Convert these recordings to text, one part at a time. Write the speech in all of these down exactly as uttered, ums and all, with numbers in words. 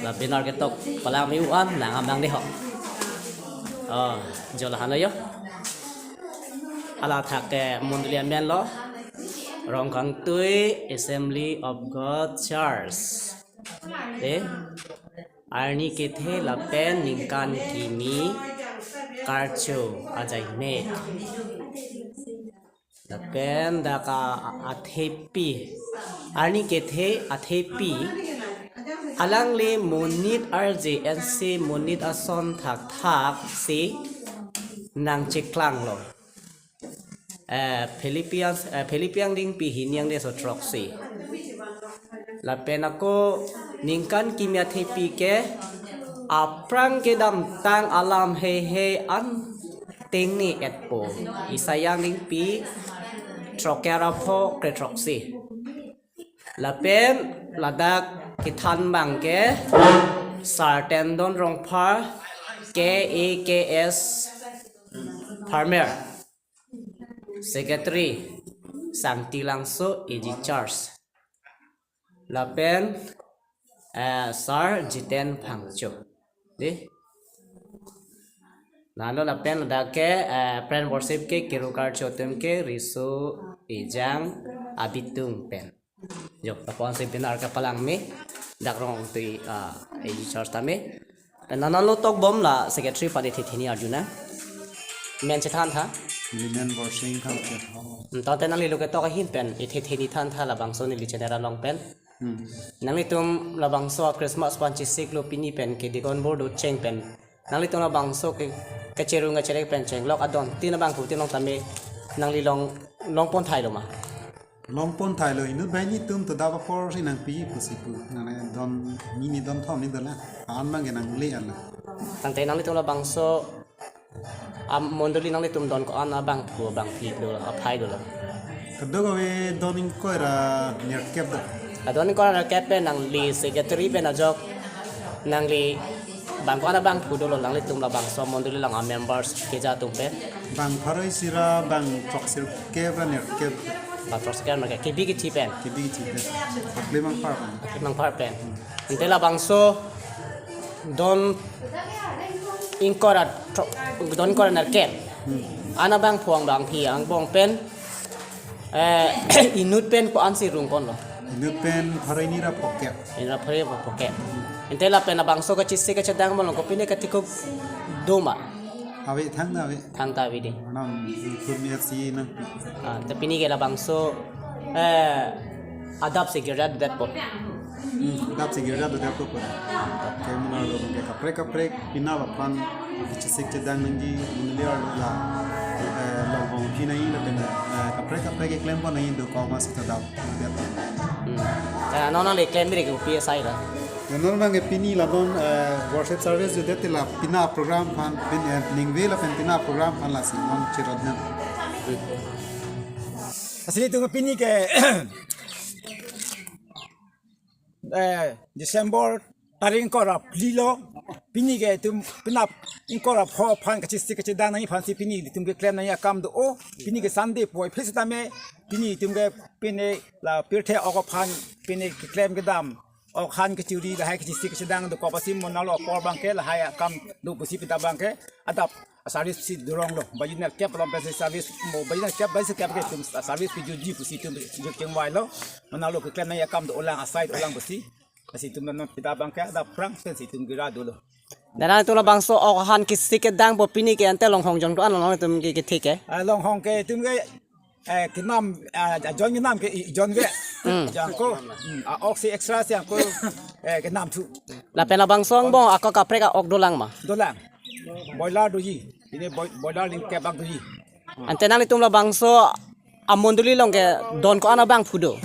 La banner ketok palangme-o an nang amang de ho. Oh, jo la hano yo. Hala athak ke mondoli amen lo Rongkangtui Assembly of God Church. Eh, arni kethe lapen ningkan kimi karcho ajaimek. Lapen dak a-, athepi, arni kethe athepi, alangli monit arje ensi monit ason thakthak si nangcheklang lo. Eh, Philippians, eh, Philippian dingpi hini angdengso throksi. Lapen ako ningkan kimi athepi ke aphrang kedamtang alam heihei an tengne etpo. Isaiah dingpi throkkep ra pho kre throksi. Lapen ladak kethan abang ke Sar Tendon Rongphar, K A K S Farmer, Secretary Sangtilangso A G Church. Lapen, eh, Sar Jiten Phangcho. Di? Nalo lapen ladak ke, eh, praise and worship ke kiru karcho atum ke Riso Ejang Abitung pen. Jo, lapu-an si banner kepalangme dak Rongkangtui, ah, A G Church tame. Pen nanalo tokbom la secretary aphan ithe theni arjunang. Men chethan tha. Neli men Borsing Kangkir ho. Hmm, tangte nangli lo ketok ahin pen ithe theni than tha labangso neli channel along pen. Hmm. Nanglitum labangso Christmas aphan chesik lo pini pen ke deacon board do cheng pen. Nanglitum labangso ke kecherung kecherek pen chenglok adon tin abangphu tin long tame nangli long, long pon thai lo ma? Long pon thai lo, inut banghini atum to dap apor si nangpi pusi pu. Nang don nini don thom ni dola. An abang ke nangle an la. Tangte nanglitum labangso amondoli nanglitum don ko-an abangphu abangphi dolo, aphai dolo? Kadokave don ingkoi ra nerkep do. Adon ingkoi ra nerkep pen nangli secretary pen ajok nangli bang ko-an abangphu dolo nanglitum labangso mondoli along a members keja atum pen? Bang pharo isi ra bang throksi kep ra nerkep. Bang throksi kep ra nerkep. Kebi kethi pen? Kebi kethi pen. Aklim angphar pen. Aklim angphar pen. Ante labangso don ingkoi ra thro-, don ingkoi ra nerkep. Hmm. An abangphu abangphi angbong pen, eh, inut pen ko-an si rung kon lo? Inut pen pharo hini ra phokep. Inut ra pharo hini ra phokep. Ante lapen labangso kachesik kachedang malong ko pine katikup do ma? Ave, thangta ave. Thangta ave di. Nam kurmi si nang. Ah, tapi pini ke labangso, eh, adap si girja dodetpo. Hmm, adap si girja dodetpo. Ke muna lo ke kaprek kaprek pini aphan chesik chedang nangji mondoli arlo la, eh, longhong phi nangji lapen, eh, kaprek kaprek keklem pon nangji dokok ma si ta dap dodetpo. Hmm. Eh, non nangli klem beri ke upi asai la. Non abang ke pini la non, eh, worship service judet la pini program aphan, pin, eh, ningve lapen pini program aphan lasi non chirot nang. Asli itum pini ke, eh, December tarik ingkoi ra phli lo, pini ke itum pini ingkoi ra pho aphan kachesik kachedang nangji aphan si pini itum keklem nangji akam do o, pini ke Sunday poi phli setame, pini itum ke pini la pirthe ok aphan pini keklem kedam, ok han kechiri lahai kachesik kachedang dokok pusi mo nalo apor abang ke lahai akam do pusi pita abang ke adap service si dorong lo. Baji nerkep along pensi service mo, baji nerkep baji si kep ke itum service pi juji pusi itum jok chengvai lo. Mo nalo keklem nangji akam do olang asai do olang pusi. Lasi itum non pita abang ke adap aphrang pensi itum girja dolo. Dana itum labangso ok han kachesik kedang po pini ke ante longhong jong do an long itum ke kethe ke? Ah, longhong ke itum ke, eh, kenam, ah, ajon kenam ke i-, ijon ke. Hmm. Jangko, hmm, a-ok si extra si angko, eh, kenam thu. Lapen labangso angbong ako kaprek a-ok dolang ma? Dolang. Boiler doji. Pini boi-, boiler ning kebak doji. Ante nanglitum labangso amondoli along ke don ko-an abangphu do?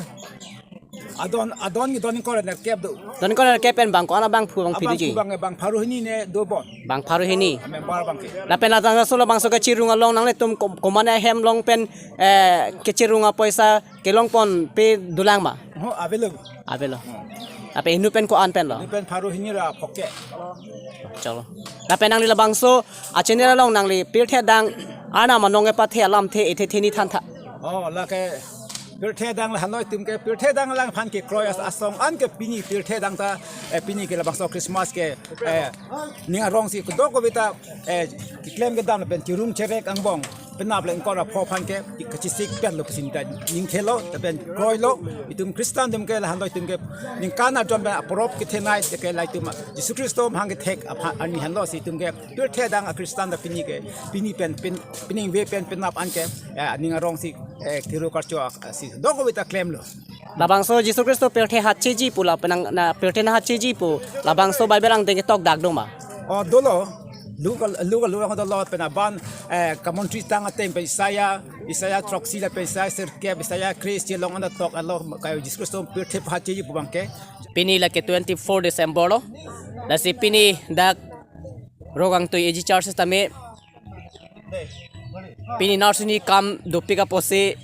Adon, adon ni don ingkoi ra nerkep do. Don ingkoi ra nerkep pen bang ko-an abangphu abangphi doji? Abangphu abang, bang pharo hini ne do bon. Bang pharo hini. Member abang ke. Lapen labangso labangso kachirung along nanglitum ko-, komane ahem along pen, eh, kachirung apoisa kelong ponpe dolang ma? Ho, avelo. Avelo. Hmm. Lapen inut pen ko-an pen lo? Inut pen pharo hini ra phokep. Cholo. Lapen nangli labangso a-channel along nangli pirthe dang arnam anong kepathe alamthe ithe theni than tha. Oh, lake Pirthe adang la hanoi atum ke pirthe adang alangphan kekroi as- asong an ke pini pirthe adang ta, eh, pini ke labangso Christmas ke, eh, ning arong si kedokave ta, eh, keklem kedam lapen cherung cherek angbong penap le ingkoi ra pho aphan ke kachesik pen lo pusi ta ning thelo lapen kroilo. Itum Christian atum ke la hanoi atum ke ningkan adon pen aporop kethenei ke la itum Jisu Khristo amahang kethek aphan arni henlo si itum ke pirthe adang a Christian ta pini ke pini pen pin pining ve pen penap an ke, eh, ning arong si, eh, kiru karcho a- si dokave ta klemlo. Labangso Jisu Khristo pirthe hatcheji pu lapen nang na pirthe nanghatcheji pu labangso Bible angdeng ketok dak doma? Oh, dolo. Luka Luka Luka dolo pen aban, eh, commentary tang ateng pen Isaiah, Isaiah throksi lapen Isaiah sirkep, Isaiah kre-isi along anta tok alo ka Jisu Khristo pirthe hatcheji pu abang ke. Pini lake twenty-four December lo. Lasi pini dak Rongkangtui A G Church tame pini nursery kam dopik apotsi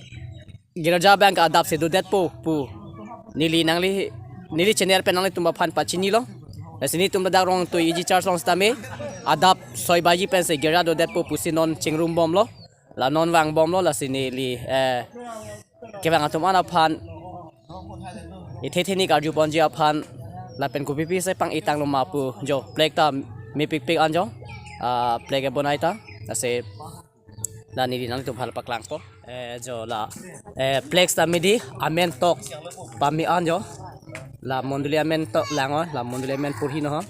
girja abang ke adap si dodetpo pu neli nangli neli channel pen nanglitum aphan pachinilo. Lasi nelitum ladak Rongkangtui A G Church along sitame adap soi baji pensi girja dodetpo pusi non chingrum bomlo. La non vang bomlo, lasi neli, eh, kevang atum an aphan ithe theni karju ponji aphan lapen kopipi si pang-itang lo ma pu jo flag ta mepikpik an jo, ah, flag ebonai ta, lasi la neli nanglitum aphan paklangpo. Eh, jo la, eh, flag ta midi amen tok pame an jo. La mondoli amen tok lang o, la mondoli amen porhi no ho.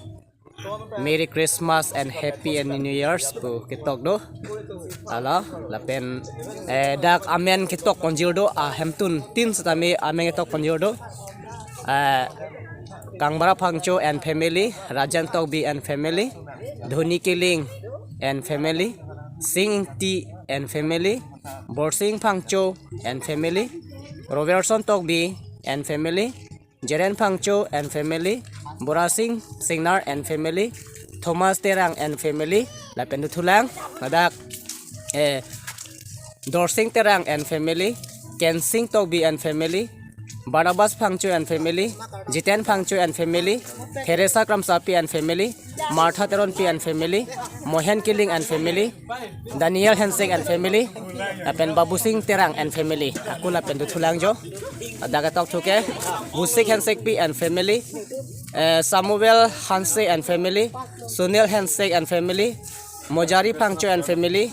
Merry Christmas and Happy and New Year's pu ketok do. Hala, lapen, eh, dak amen ketok ponjir do, ahemtun tin sitame amen ketok ponjir do. Eh, Kangbra Phangcho and family, Rajan Tokbi and family, Dhoni Killing and family, Sing Ingti and family, Borsing Phangcho and family, Robertson Tokbi and family, Jeren Phangcho and family, Borasing Singnar and family, Thomas Terang and family, lapen dothulang, ladak, eh, Dorsing Terang and family, Kensing Tokbi and family, Barnabas Phangcho and family, Jiten Phangcho and family, Theresa Kramsapi and family, Martha Teronpi and family, Mohen Killing and family, Daniel Hensek and family, lapen Babusing Terang and family. Ako lapen dothulang jo. Dak ketok thu ke, Busik Hensekpi and family, eh, Samuel Hanse and family, Sunil Hensek and family, Mojari Phangcho and family,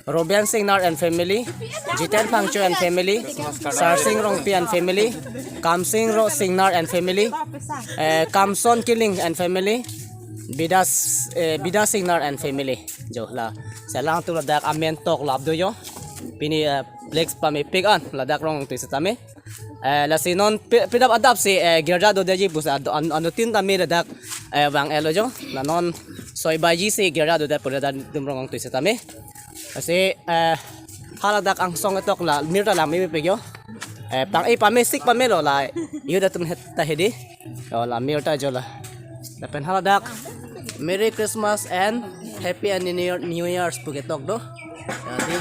Robian Singnar and family, Jiten Phangcho and family, Sarsing Rongpi and family, Kamsing Ro Singnar and family, eh, Kamson Killing and family, Bidas, eh, Bidas Singnar and family. Jo la, selang tu ladak amen tok lap do jo. Pini, eh, flag pamepik an, ladak Rongkangtui sitame. Eh, lasi non pi- pidap adap si, eh, girja dodetji pusi ado- an- anuttin tame ladak, eh, vang-etlo jo. La non soi baji si girja dodet pu ladak dum Rongkangtui sitame. Lasi, eh, haladak angsong ketok la mir ta lang mepik jo. Eh, pang-e pamesik pamelo la. Yuda tum het ta hedi. Oh, la mir ta jo la. Lapen haladak Merry Christmas and Happy and New Year, New Year's pu ketok do. Jadi,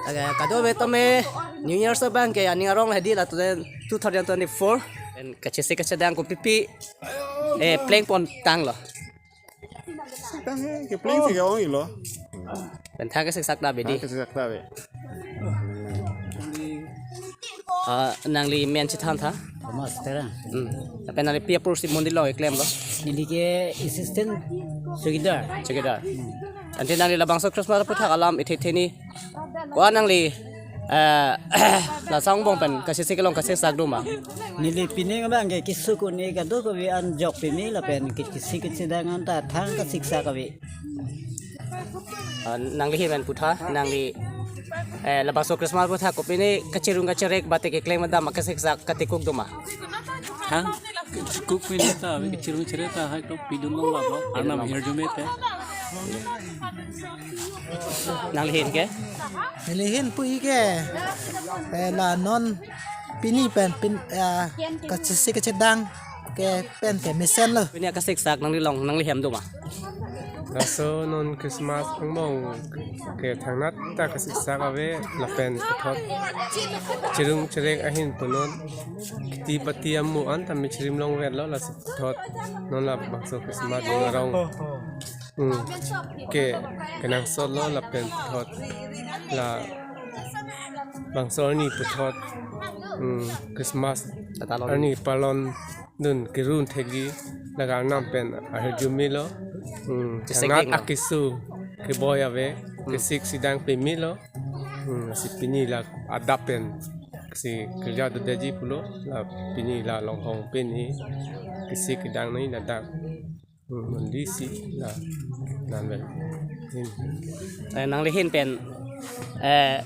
aga kadokave tame New Year's abang ke aning arong hedi la tu two thousand twenty-four. And kachesik kachedang kopipi, eh, pleng pon tanglo. Tang he, kepleng si ke-ong-iklo. Pen thang kesiksak ta bedi. Thang kesiksak ta be. Ah, nangli men chethantha? Thomas Terang. Hmm. Lapen nangli pi apor si mondoli along keklemlo? Neli ke assistant chowkidar. Chowkidar. Ante nangli labangso Christmas aphuthak alam ithe theni ko-an nangli, eh, la song bong pen kachesik kelong kachesik sak doma? Neli pining abang ke kesung un-e kadokave an jok peme lapen ke- kachesik kachedang anta thang kasiksak ave. Ah, nangli ahin pen putha, nangli, eh, labangso Christmas aphuthak kopine kacherung kacherek bate keklem kedam kasiksak katikuk doma? Thang, kuk pine ta ave, kacherung cherek ta hai to pidun long lap lo. Arnam hirjume te. Nangli ahin ke? Neli ahin pu-i ke, eh, la non pini pen pin, eh, kachesik kachedang ke pen ke mesenlo. Pini kasiksak nangli along, nangli hem doma? Laso non Christmas angbong ke thangnat ta kasiksak ave lapen puthot cherung cherek ahin punon kiti pati amu an tame chirim longvetlo, laso puthot non labangso Christmas ning arong, hmm, ke kenangsotlo lapen puthot la bangso arni puthot, hmm, Christmas arni palon dun kerun thekji laga arnam pen ahirjume lo. Hmm, thangnat akeso keboi ave, kesik sidang peme lo. Hmm, si pini la adap pen si kerja dodetji pulo, la pini la longhong pen he kesik kedang nangji ladak. Hmm, mandi si la nanvel. Hmm. Eh, nangli ahin pen, eh,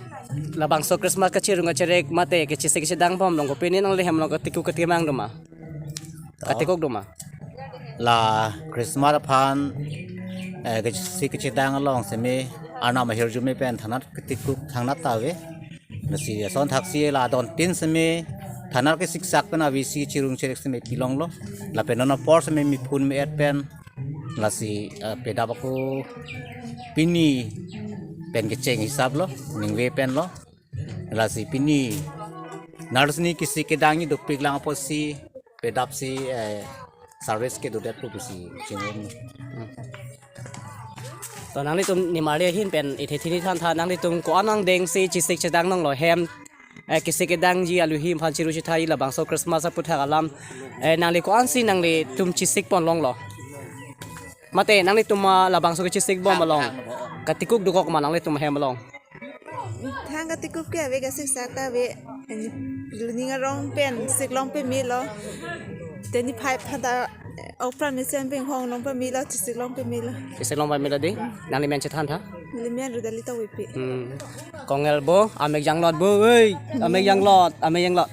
labangso Christmas kachirung kachirek mate kachisik kachidang bom along kopine nangli hem along katikuk katimang do ma? Katikuk do ma? La Christmas aphan, eh, kachisik kachidang along seme arnam ahirjume pen thangnat katikuk thangnat ta ave. Lasi ason thaksi la don tin seme thangnat kesiksak pen avi si chirung chirek seme pilong lo. Lapen non apor seme mephun me-et pen lasi, eh, pedap ako pini pen kecheng hisap lo, ningve pen lo. Lasi pini nurse ni kesik kedang ni dopik lang apotsi pedap si, eh, service kedodet pu pusi chingrum. To nanglitum nimarli ahin pen ithe thini thantha nanglitum ko-an angdeng si chisik chedang nanglo hem, eh, kesik kedangji aluhi aphan chiru chithai labangso Christmas aputhak alam, eh, nangli ko-an si nanglitum chisik pon longlo? Mate nanglitum, ah, labangso kachisik bom along katikuk dokok ma nanglitum hem along? Thang katikuk ke ave, kasiksak ta ave. Ani luning arong pen siklong peme lo. Twenty five hada, eh, okpran mesen pen hong long peme lo, chisiklong peme lo. Chisiklong peme lo di. Nangli men chethantha? Neli men Rudali Tokbipi. Hmm. Kongel bo, amek janglot bo, wei. Amek janglot, amek janglot.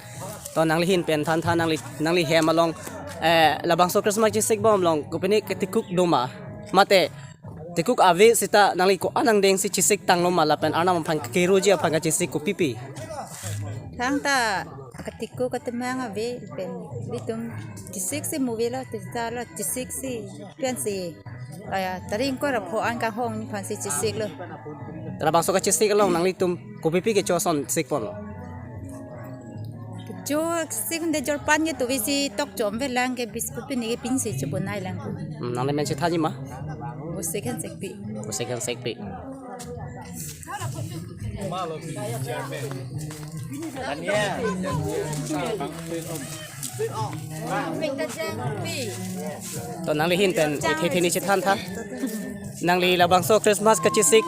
To nangli ahin pen thantha nangli, nangli hem along, eh, labangso Christmas chisik bom along kopine katikuk do ma? Mate tikuk ave seta nangli ko-an angdeng si chisik tanglo ma lapen arnam aphan keruji aphan kachisik kopipi? Thangta katikuk katimang ave pen ilitum chisik si movie lo tisa lo chisik si pen si kaya taring ko rapho an kanghong ni aphan si chisik lo. Labangso kachisik along nanglitum kopipi kecho ason sik ponlo? Kecho sik de jorpan ke tuvi si tok chom ve lang ke biscuit pini ke pinsi chobonai lang. Hmm, nangli men chethangji ma? Bose Khensekpi. Bose Khensekpi. To nangli ahin pen ithe thini chethantha. Nangli labangso Christmas kachisik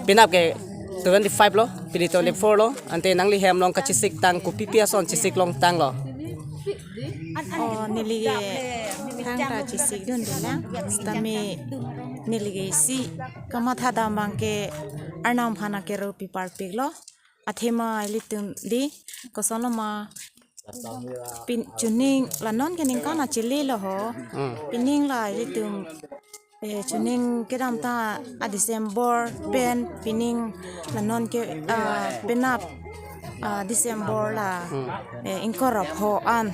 penap ke twenty five lo, pini twenty four lo, ante nangli hem along kachisik tang kopipi ason chisiklong tanglo? Oh, neli ke thangta chisikdun dolang, sitame neli ke isi kamatha dam abang ke arnam aphan akeru pi parpiklo. Athema ilitum di kosonlo ma pin chuning la non ke ningkan achile lo ho. Hmm. Pining la ilitum, eh, chuning kedamta a December pen pining la non ke, ah, penap, ah, December la, eh, ingkoi ra pho an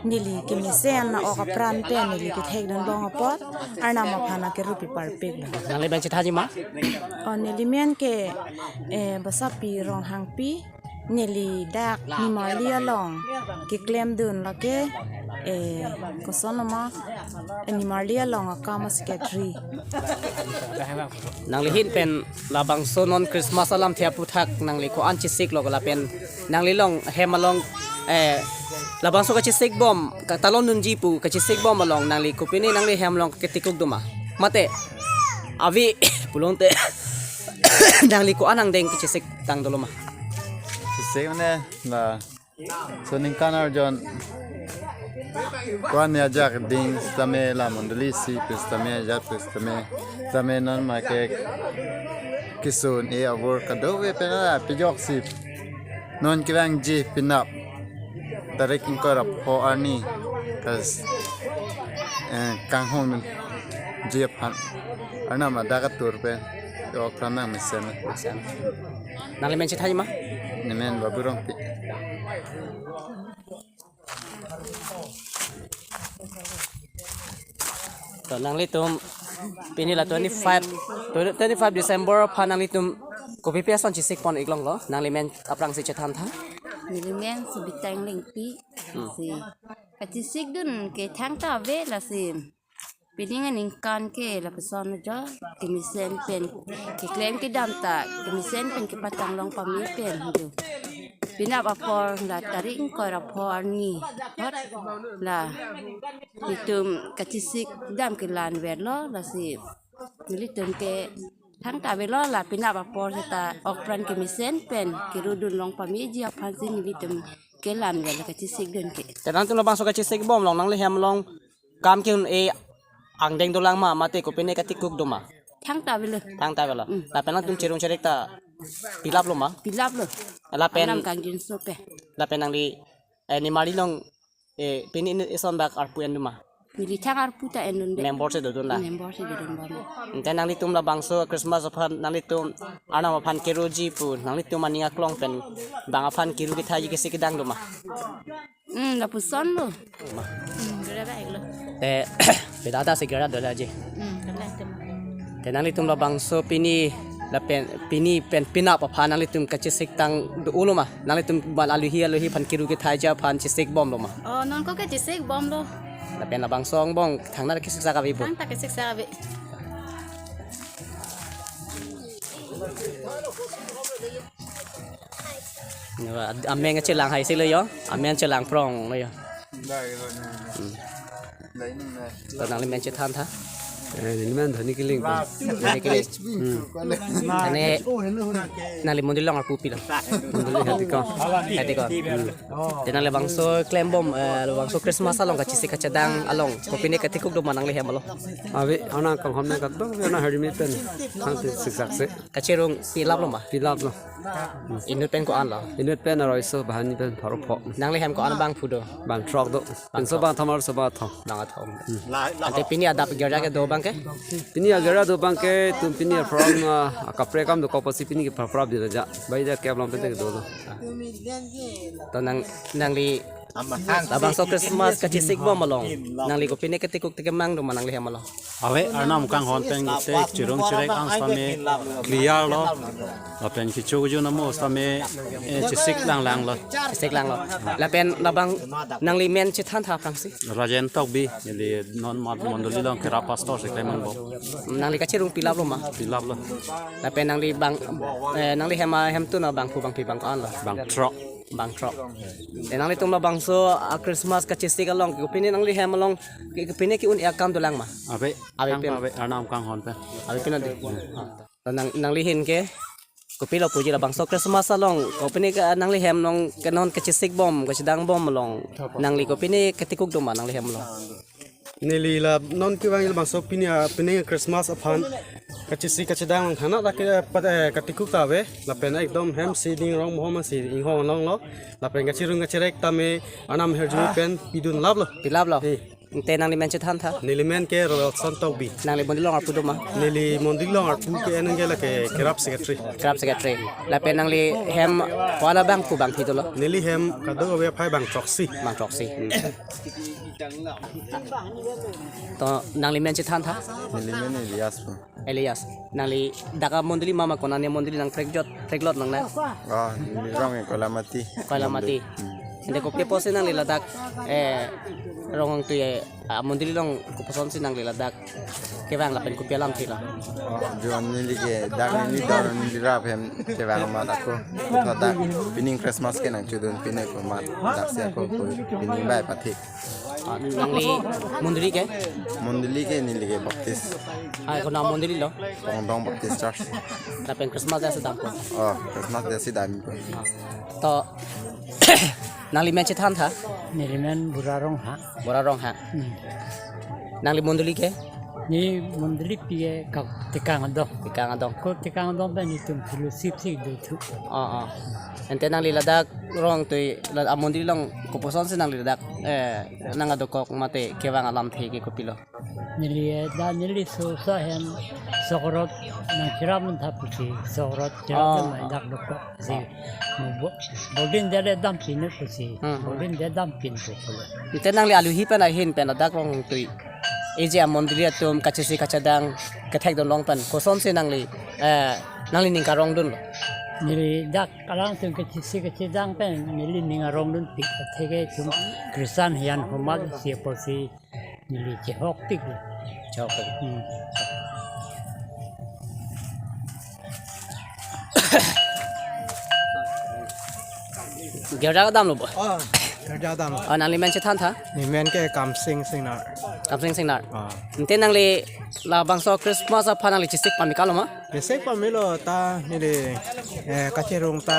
neli kemesen na ok apran pen neli kethekdun long apot arnam aphan akeru pi parpiklo. Nangli men chethangji ma? Oh, neli men ke, eh, Basapi Ronghangpi, neli dak nimarli along keklemdun lake, eh, kosonlo ma, eh, nimarli along akam secretary. Nangli ahin pen labangso non Christmas alamthe aputhak nangli ko-an chisiklo lapen nangli along hem along, eh, labangso kachisik bom katalon dunji pu kachisik bom along nangli kopine nangli hem along ketikuk do ma? Mate ave pulote nangli ko-an angdeng kachisik tang dolo ma? Chisik mane la so ningkan arjon ko-an ajak ding sitame la mondoli isi pu sitame ajat pu sitame, sitame non ma ke kisun e abur kadokave pen la pejok si non kevangji penap tarik ingkoi ra pho arni kas, eh, kanghongji aphan arnam adak atur pen ok apran nangmesen. Nangli men chethangji ma? Nemen Babu Rongpi. To nanglitum pini la twenty five, twenty five December aphan nanglitum kopipi ason chisik pon iklonglo, nangli men aphrangsi chethantha. Neli men Subita Englengpi. Hmm. Si kachisikdun ke thangta ave lasi Pini aningkan ke lapuson jo, kemesen pen keklem kedam ta, kemesen pen kepatang long pame pen jo. Penap apor la tarik ingkoi ra pho arni hot la nelitum kachesik dam kelan verlo, lasi nelitum ke thangta avelo, la penap apor seta okpran kemesen pen kerudun long pameji aphansi nelitum kelan verlo kachesik dun ke. Te nangtum labangso kachesik bom along nangli hem along kam ke-un-e angdeng dolang ma, mate kopine katikuk do ma? Thangta avelo. Thangta avelo. Hmm. Lapen nangtum cherung cherek ta pilap lo ma? Pilap lo. Lapen arnam kangjinso pen. Lapen nangli, eh, nimari along, eh, pini ini ison bak arpu en do ma? Neli thang arpu ta en dunde. Member si dodun la? Member si dodun bom. Ante nanglitum labangso Christmas aphan nanglitum arnam aphan keruji pu nanglitum aning aklong pen bang aphan keru kethaiji kesi kedang do ma? Hmm, lapuson lo. Ma. Hmm, gera baik lo. Te, beda ta si gera dola ji. Hmm, gera tem. Te nanglitum labangso pini lapen pini pen penap aphan nanglitum kachesik tang do-o lo ma? Nanglitum bang aluhi aluhi aphan keru kethaiji aphan chesik bom lo ma? Oh, non ko ke chesik bom lo. Lapen labangso angbong thangta kachesik sak ave pu? Thangta kachesik sak ave. Yo, ad-, ameng chelang hai si lo yo. Ameng chelang prong lo yo. Hmm. To nangli men chethan tha? Eh, neli men Dhoni Killing. Dhoni Killing. Hmm. Ane nangli mondoli along arpu pilo? Mondoli Hatikon. Hatikon. Hmm. Te nangli labangso klem bom, eh, labangso Christmas along kachesik kachedang along kopine katikuk do ma nangli hem along? Ave, arnam kanghon pen kadokave arnam ahirjume pen thang te siksak se. Kacherung pilap lo ma? Pilap lo. Inut pen ko-an lo? Inut pen aroiso, banghini pen pharo pho. Nangli hem ko-an bangphu do? Bangthrok do. Pinso bangthom, arloso bangthom. Bangthom. Hmm. Ante pini adap girja kedo abang ke? Pini agirja do abang ke, itum pini program, ah, kaprek akam dokok pusi pini ke program di raja. Bai da ke along pen te kedo lo. To nang, nangli labangso Christmas kachesik bom along nangli kopine katikuk tekemang do ma nangli hem along? Ave, arnam kanghon pen te cherung cherek ang same clear lo. Lapen kecho kecho namo same, eh, chesik lang lang lo. Chesik lang lo. Lapen labang nangli men chethan tha aphrangsi? Rajen Tokbi, neli non mat mondoli along kerap pastor si klem angbong. Nangli kacherung pilap lo ma? Pilap lo. Lapen nangli bang, eh, nangli hem, hemtun abangphu bangphi bang ko-an lo? Bangthrok. Bangthrok. Te nanglitum labangso, ah, Christmas kachesik along kopine nangli hem along ke-, kopine ke-un-e akam dolang ma? Ave. Ave pen. Ave, arnam kanghon pen. Ave pen ante. Ah. To nang, nangli ahin ke kopilo puji labangso Christmas along kopine ke nangli hem along ke non kachesik bom kachedang bom along nangli kopine katikuk do ma nangli hem along? Neli la non kevang labangso pini, ah, pini Christmas aphan kachesik kachedang along thana lake pat, eh, katikuk ta ave, lapen ekdom hem si ning rong mohom si inghong long lo, lapen kacherung kacherek tame arnam ahirjume pen pidun lap lo. Pilap lo. Eh. Te nangli men chethan tha? Neli men ke Royalson Tokbi. Nangli mondoli along arpu do ma? Neli mondoli along arpu ke en ke lake kerap secretary. Kerap secretary. Lapen nangli hem ko-an abangphu bangphi dolo? Neli hem kadokave aphai bangthroksi. Bangthroksi. Hmm. To nangli men chethan tha? Neli men Elias pu. Elias, nangli dak amondoli ma ma konane mondoli nang prekjot, preklot nang na? Oh, neli rong ke Koilamati. Koilamati. Hmm. Ante kopi apotsi nangli ladak, eh, rong tui, eh, amondoli along kopuson si nangli ladak kevang lapen kopi alamthe lo? Oh, jo neli ke dak neli dor neli rap hem kevang amat ako. Kutha dak pining Christmas ke nangchodun pine ko amat dak si ako ko pining bai pathik. Ah, nangli mondoli ke? Mondoli ke neli ke Baptist. Ah, konat amondoli lo? Pongdong Baptist Church. Lapen Christmas dak si dampo? Oh, Christmas dak si dampo. Ah. To nangli men chethan tha? Neli men Bura Rongha. Bura Rongha. Hmm. Nangli mondoli ke? Neli mondoli pi ke Tekang Adong. Tekang Adong. Ko Tekang Adong pen itum fellowship si do thu. Oh, oh. Ante nangli ladak rong tui la amondoli along kopuson si nangli ladak, eh, nang adokok mate kevang alamthe ke kopilo? Neli, eh, dak neli sosa hem Sokrot nangcherap tha pusi, Sokrot cherap, oh, mai dak dokok si. Bo-, bodin dele dam pine pusi. Hmm. Bodin de dam pin pu pulo. Ante nangli aluhi pen ahin pen ladak rong tui eje amondoli atum kachesik kachedang kethek dun long pen kosonsi nangli, eh, nangli ning karong dunlo? Neli dak alangtum kachesik kachedang pen neli ning arong dunpik, atheke itum Christian hian homat si apotsi neli chehokpik lo. Chok. Hmm. Girja kedam lo bo? Oh, girja kedam lo. Oh, nangli men chethan tha? Neli men ke Kamsing Singnar. Kamsing Singnar. Ah. Ante nangli labangso Christmas aphan nangli chesik pamika lo ma? Chesik pamelo ta neli, eh, kachirung ta,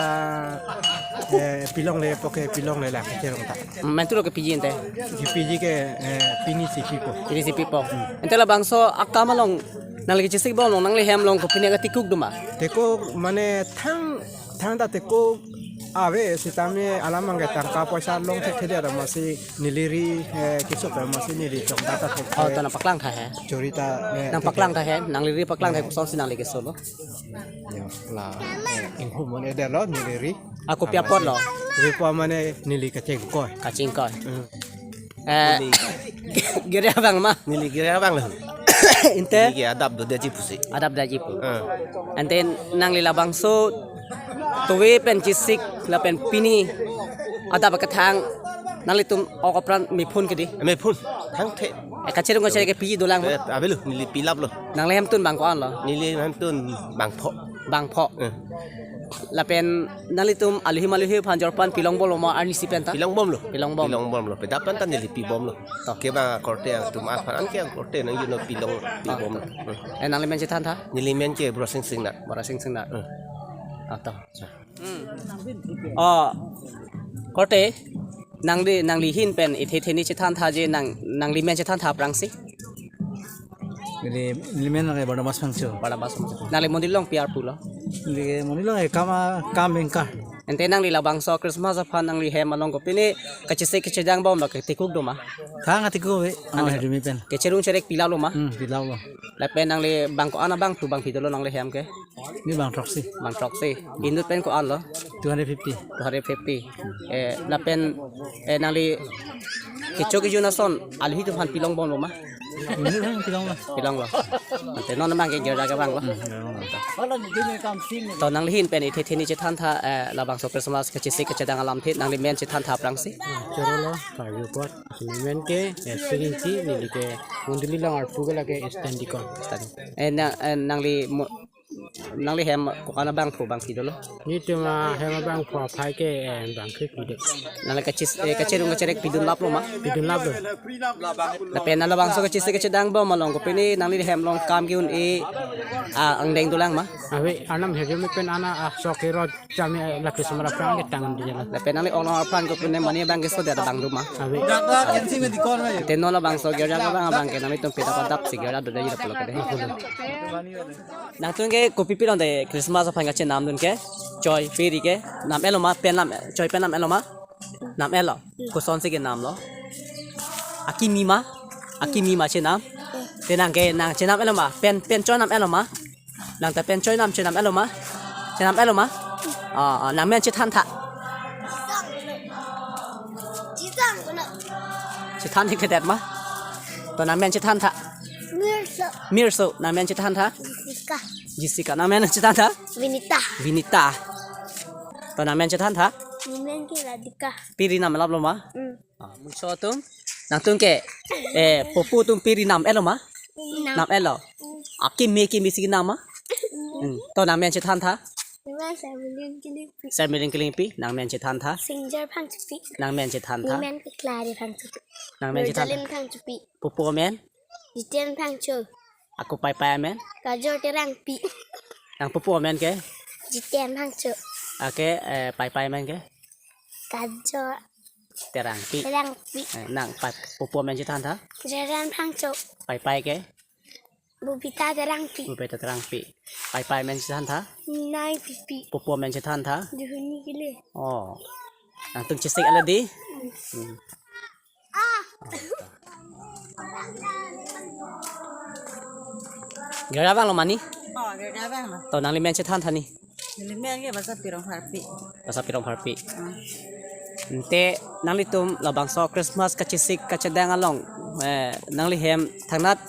eh, pilongle puke pilongle la kachirung ta. Mentu lo ke P G ante? Ke P G ke, eh, pini si pipo. Pini si pipo. Hmm. Ante labangso akam along nangli chesik bom along nangli hem along kopine katikuk do ma? Tekuk mane thang, thangta tekuk ave sitame alam abang ke tangka poisa long thekthedet amatsi neli ri, eh, keso pen amatsi neli chongdat ta thek. Oh, to nangpaklang tha he. Chori ta, eh, nangpaklang tha he, nangli ri paklang tha he, kosonsi nangli keso lo? Ya, la, eh, inghumon eder lo neli ri. Ako pi apot lo? Ri po mane neli kachingkoi. Kachingkoi. Hmm. Eh, neli girja abang ma? Neli girja abang lo. Ante? Neli ke adap dodeji pusi. Adap dodeji pu. Eh. Ante nangli labangso tuwe pen chesik lapen pini adap kethang nanglitum ok apran mephun ke dei? Mephun. Thangthe. Eh, kachirung kachirung ke P G dolang ma? Eh, avelo, neli pilap lo. Nangli hemtun bang ko-an lo? Neli hemtun bangpho. Bangpho. Eh. Lapen nanglitum aluhi maluhi aphan jorpan pilong bom lo ma arnisi pen ta? Pilong bom lo. Pilong bom. Pilong bom lo. Peda pen ta neli pi bom lo. To. Ke bang akorte atum aphan an ke akorte nang juno pilong pi bom lo. Hmm. Eh, nangli men chethan tha? Neli men ke Borasing Singnar. Borasing Singnar. Hmm. Ah, to. Hmm. Oh, korte, nangli, nangli ahin pen ithe theni chethan tha je nang, nangli men chethan tha aphrangsi? Neli, neli men ke Barnabas Phangcho. Barnabas Phangcho. Nangli monit along pi arpu lo? Neli monit along ke kam a, kam anchor. Ante nangli labangso Christmas aphan nangli hem along kopine kachesik kachedang bom lo ke tikuk do ma? Thang atikuk ave, ano, hejumi pen. Kachirung cherek pilap lo ma? Hmm, pilap lo. Lapen nangli bang ko-an abang tu bang pi dolo nangli hem ke? Neli bang throksi. Bang throksi. Inut pen ko-an lo? Two hundred fifty. Two hundred fifty. Eh, lapen, eh, nangli kecho kejun ason aluhi atum aphan pilong bom lo ma? Inut aphan pilong lo. Pilong lo. Ante non abang ke girja ke abang lo. Hmm, girja abang lo. To nangli ahin pen ithe theni chethan tha, eh, labangso Christmas kachesik kachedang alamthe nangli men chethan tha aphrangsi? Choro lo, karju apot. Neli men ke, eh, Sri Rinti, neli ke Mondoli along arpu ke lake stand deacon. Stand. Eh, na, eh, nangli mo-, nangli hem ko-an abang phu bang pi dolo? Nelitum ahem abang phu aphai ke, eh, bang kre pi do. Nangli kachis-, eh, kachirung kacherek pidun lap lo ma? Pidun lap lo. Lapen nangli labangso kachesik kachedang bom along kopine nangli hem along kam ke-un-e, ah, angdeng dolang ma? Ave, anam hejumi pen ana, ah, sok herot. Kami, eh, lake semara aphrang ke tangan dia lah. Lapen nangli ok along aphan kopine mane abang kesodet abang do ma? Ave. Ante non labangso girja ke abang abang ke nanglitum pida padap si girja dodeji lapulo ke dei. Nangtum ke kopi pi longde Christmas aphan kachenam dun ke? Choi, piri ke nam-et lo ma, pen nam, choi pen nam-et lo ma? Nam-et lo. Kosonsi kenam lo? Akimi ma? Akimi ma chenam? Te nang ke nang chenam-et lo ma? Pen, pen choi nam-et lo ma? Nang ta pen choi nam, choi nam-et lo ma? Choi nam-et lo ma? Ah, ah, nang men chethan tha. Chethan thekthedet ma? To nang men chethan tha. Mirso. Mirso, nang men chethan tha. Jessica. Jessica, nang men chethan tha. Vinita. Vinita. To nang men chethan tha. Neli men ke Radhika. Piri nam lap lo ma? Hmm. Ah, muso atum. Nangtum ke, eh, popo atum piri nam-et lo ma? Nam. Nam-et lo. Akimi kimi si nam ma? Hmm. To nang men chethan tha. Neli men Sermelin Kilingpi. Sermelin Kilingpi, nang men chethan tha. Singer Phangchopi. Nang men chethan tha. Neli men ke Clary Phangchopi. Nang men chethan tha. Rosalyn Phangchopi. Popo amen? Jiten Phangcho. Ako Paipai amen? Kajor Terangpi. Nang popo amen ke? Jiten Phangcho. Ake, eh, Paipai amen ke? Kajor Terangpi. Terangpi. Eh, nang pai-, popo amen chethan tha? Jeran Phangcho. Paipai ke? Bubita Terangpi. Bubita Terangpi. Paipai amen chethan tha? Nai Pipi. Popo amen chethan tha? Duhuni Kile. Oh. Nangtum chesik ala dei? Hmm. Girja abang lo ma ni? Oh, girja abang lo. To nangli men chethan tha ni? Neli men ke Basa Pirong Pharpi. Basa Pirong Pharpi. Hmm. Ante nanglitum labangso Christmas kachesik kachedang along, eh, nangli hem thangnat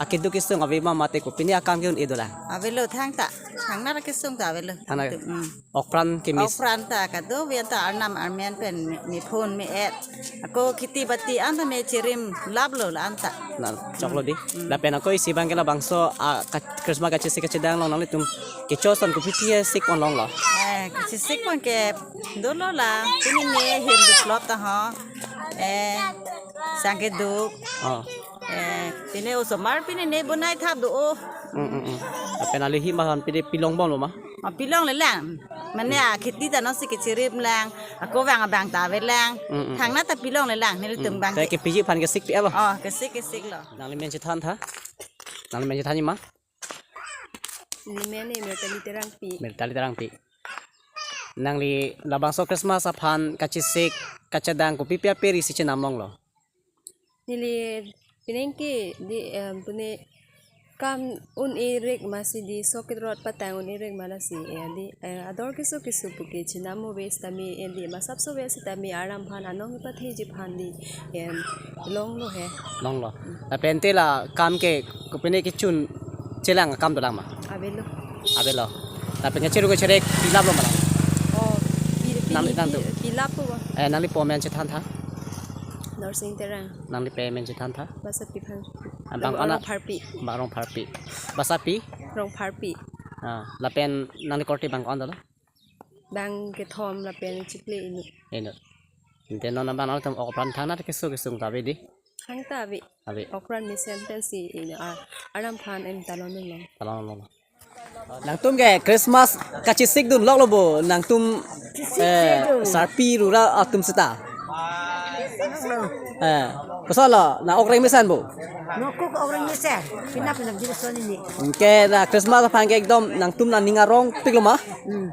akeduk kesung ave ma mate kopine akam ke un-e dolang? Avelo thangta. Thangnat kesung ta avelo. Thangnat. Hmm. Okpran kemis. Okpran ta kado avian ta arnam armen pen me, me phone me et. Ako kheti bati anta me chirim laplo la anta. Na, choklo dei. Hmm. Lapen ako isi abang ke labangso a, ka, Christmas kachesik kachedang along nanglitum kecho ason kopipi sik pon longlo? Eh, kachesik pon ke dolo la. Pini ne him duklop ta ho. Eh, sang keduk. Oh. Eh, pini osomar pini ne bonai thap do o. Hmm, hmm, hmm. Lapen alihi ma han pide pilong bomlo ma? Oh, pilongle lang. Mane akheti ta nosi kechirim lang. Ako vang abang ta ave lang. Hmm, hmm. Thangnat ta pilongle lang. Nelitum Hmm. bang Te ke. Kepiji aphan kesik pi alo? Oh, kesik kesiklo. Nangli men chethan tha? Nangli men chethan ma? Neli men ni Mertali Terangpi. Mertali Terangpi. Nangli labangso Christmas aphan kachesik kachedang kopipi aperi si chenam longlo? Neli penang ke dei, em, pune kam un-e rek masi dei sok ketrot patang un-e rek ma lasi, eh, dei, eh, ador keso keso puke chenam ave sitame, eh, dei masapso ave sitame aram aphan anong kepatheji aphan dei, em, longlo he. Longlo. Lapen te la kam ke kopine kechun chelang akam dolang ma? Avelo. Avelo. Lapen kechirung kecherek pilaplo ma lang? Oh, pi, pi, Nang, pi, nang tu. Pilappo. Eh, nangli po men chethan tha? Norsing Terang. Nangli pe men chethan tha? Basapi aphan. Ah, bang ana Rongpharpi. Bang Rongpharpi. Basapi? Rongpharpi. Ah, lapen nangli korte bang ko-an dolo? Bang kethom lapen chiklo inut. Inut. Ante non abang nangtum okpran thangnat keso kesung ta ave dei? Thangta ave. Ave. Okpran mesen pensi inut a, aram aphan en talon long. Talon long. Nangtum ke Christmas kachesik dun loklo bo, nangtum, eh, sarpi rura atum seta. Eh, kosonlo, nang okreng mesen bo? Nokok okreng mesen, pinap pinap jiri soni ni. Ke la Christmas aphan ke ekdom nangtum nangning arongpiklo ma? Hmm.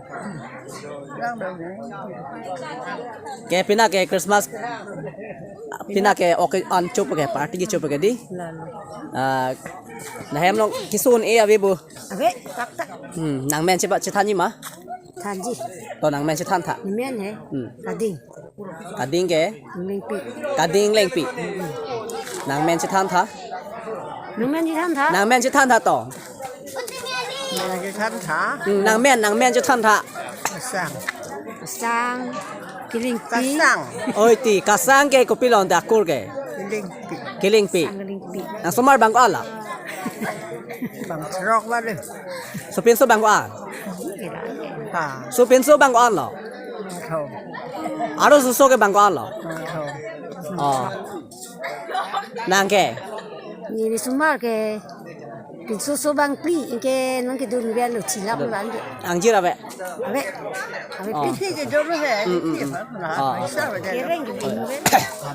Ke pini ke Christmas, pini ke oke an chop ke party ke chop ke dei? Lalo. Ah, lahem along keso un-e ave bo? Ave, pakta. Hmm, nang men chepa chethanji ma? Thanji. To nang men chethan tha. Men he. Hmm. Kading. Kading ke? Lengpi. Kading Lengpi. Nang men chethan tha. Nang men chethan tha. Nang men chethan tha to. Nang chethan tha. Hmm, nang men, nang men chethan tha. Kasang. Kasang. Kelengpi. Kasang. Oi ti, kasang ke kopilo anta akur ke? Kelengpi. Kelengpi. Kasang kelengpi. Nang osomar bang ko-an la? Bang throk ba dei. Sopinso bang ko-an? Ha. Sopinso bang ko-anlo? Tho. Aro soso ke bang ko-anlo? Tho. Oh. Nang ke? Neli osomar ke pinsoso bang phli, anke nang kedun ave lo chilap lo anke. Angjir ave? Ave. Ave Oh. phli. Phli ke dolo he. Hmm, hmm, hmm. Kereng ke dun ave.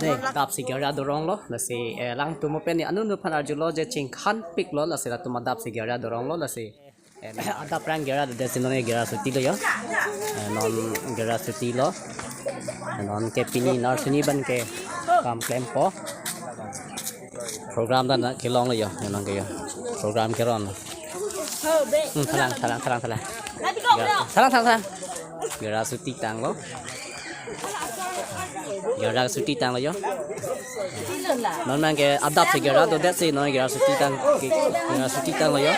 Dei, adap si gera doronglo, lasi, eh, alangtum pen ni anunu aphan arjulo je chingkhanpiklo, lasi latum adap si gera doronglo, lasi. Eh, adap rang gera do desi non gera suti lo yo. Eh, non gera suti lo. Eh, non ke pini nar sini ban ke kam klempo. Program dan kelong lo yo, non ke yo. Program keron. Hmm, thalang, thalang, thalang, thalang. Gera, thalang, thalang, thalang. Gera suti tanglo. Gera suti tanglo yo. Non man ke adap si gera do desi non gera suti tang, gera suti tanglo yo.